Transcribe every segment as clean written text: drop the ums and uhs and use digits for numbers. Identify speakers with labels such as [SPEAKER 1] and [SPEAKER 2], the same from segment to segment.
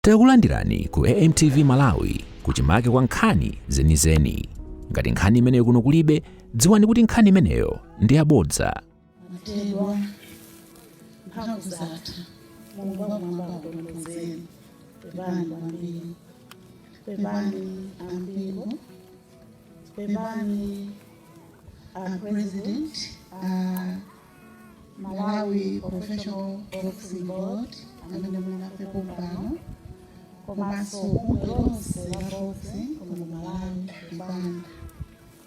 [SPEAKER 1] Takulandirani ku AMTV Malawi, kuchimake kwa nkhani zenizeni. Ngati nkhani imeneyo kuno kulibe, dziwani kuti nkhani imeneyo ndi yabodza.
[SPEAKER 2] Matedwa, mphamvu zatha. Mulungu wakumwamba akutonthozeni. Pepani kwambiri, pepani ampingo, pepani a president a Malawi Professional Boxing Board amene muli nafe pompano, komanso bungwe lonse la boxing kuno Malawi. Pepani,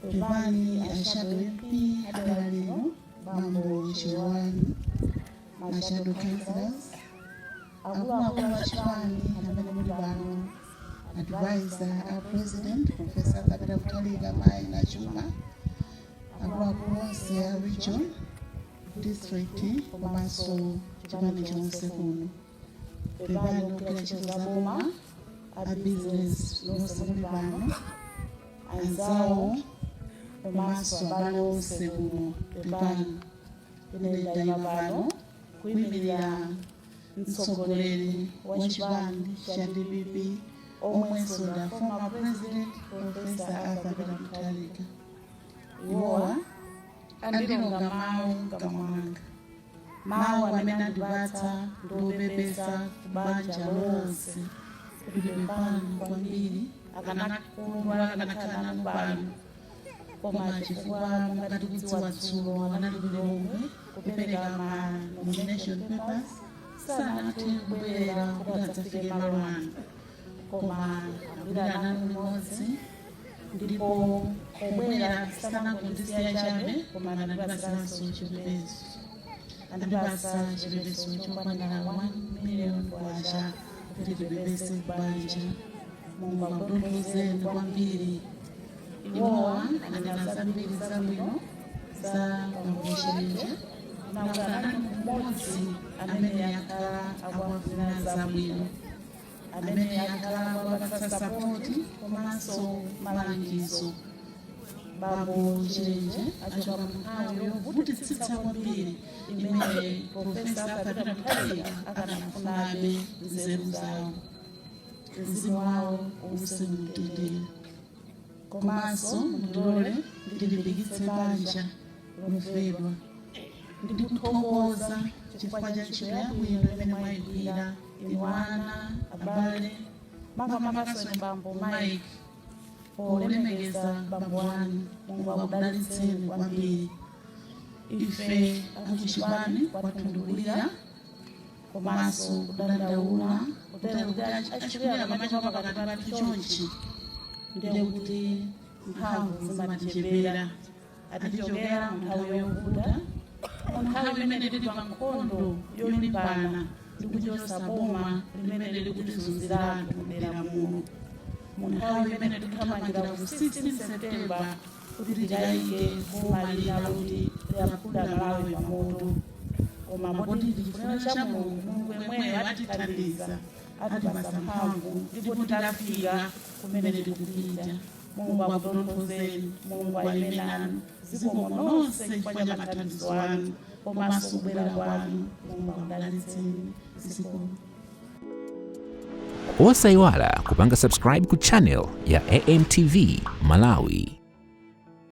[SPEAKER 2] pepani a shadow MP adala lino, Bambo Chiwani, ma shadow councillors, akuluakulu a chipani amene muli pano, advisor a President Professor Peter Mutharika, Mayi Nachuma, akuluakulu onse a region, district komanso chipani chonse kuno. Pepani ogwira ntchito za boma, a business nonse muli pano, anzawo komanso abale onse kuno, pepani. Ine ndayima pano kuyimirira mtsogoleri wa chipani cha DPP omwenso nda former President Professor Arthur Peter Mutharika. Iwowa andilonga mawu mkamwa mwanga. Mawu amene andipatsa ndiopepesa kubanja lonse kuti pepani kwambiri. Akanakondwa akanakhala nanu pano, koma chifukwa monga tikudziwa, dzulo anali ku Lilongwe kupereka ma nomination papers, sanathe kubwerera kuti adzafike malo ano, koma akubwera nanu limodzi. Ndipo pobwera sanangondisiya chabe, koma anandipasiranso chipepeso. Andipasa chipepeso chokwanira 1 million kwacha kuti tipepese kubanja. Mulungu akutonthozeni kwambiri. Iwowa anena zambiri zabwino za Bambo Chilenje, nakuti anali mmodzi amene akhala akuwafunira zabwino, amene akhala akuwapatsa support komanso malangizo. Bambo Chilenje achoka mu nthawi yovutitsitsa kwambiri imene Professor Arthur Peter Mutharika akanafunabe nzeru zawo. Mzimu wawo uwuse mumtendere. Komanso mundilole ndilimbikitse banja lofedwa ndikuthokoza chifukwa cha ntchito yabwino imene mwayigwira, inu ana, abale, makamakaso Bambo Mike, polemekeza bambo anu. Mulungu akudalitseni kwambiri. Ife akuchipani kwathu ndikulira komanso kudandaula kutero kuti achikulira akamachoka pakati pathu chonchi, ndiye kuti mphamvu zimatichepera. Atichokera mu nthawi yovuta, mu nthawi imene tili pa nkhondo yolimbana ndi kuchotsa boma limene likutizunzira anthu kudera muno, mu nthawi imene tikuthamangira ku 16 September kuti tikayike boma lina loti liyaphula Malawi pamoto. Koma poti ndi chifuniro cha Mulungu, Mulungu yemweyo atithandiza, atipasa mphamvu ndipo tikafika kumene tikupita. Mulungu akutonthozeni, Mulungu ayime nanu. Zikomo nonse chifukwa cha mathandizo anu komanso kubwera kwanu. Mulungu akudalitseni. Zikomo.
[SPEAKER 1] Osayiwala kupanga subscribe ku channel ya AMTV Malawi.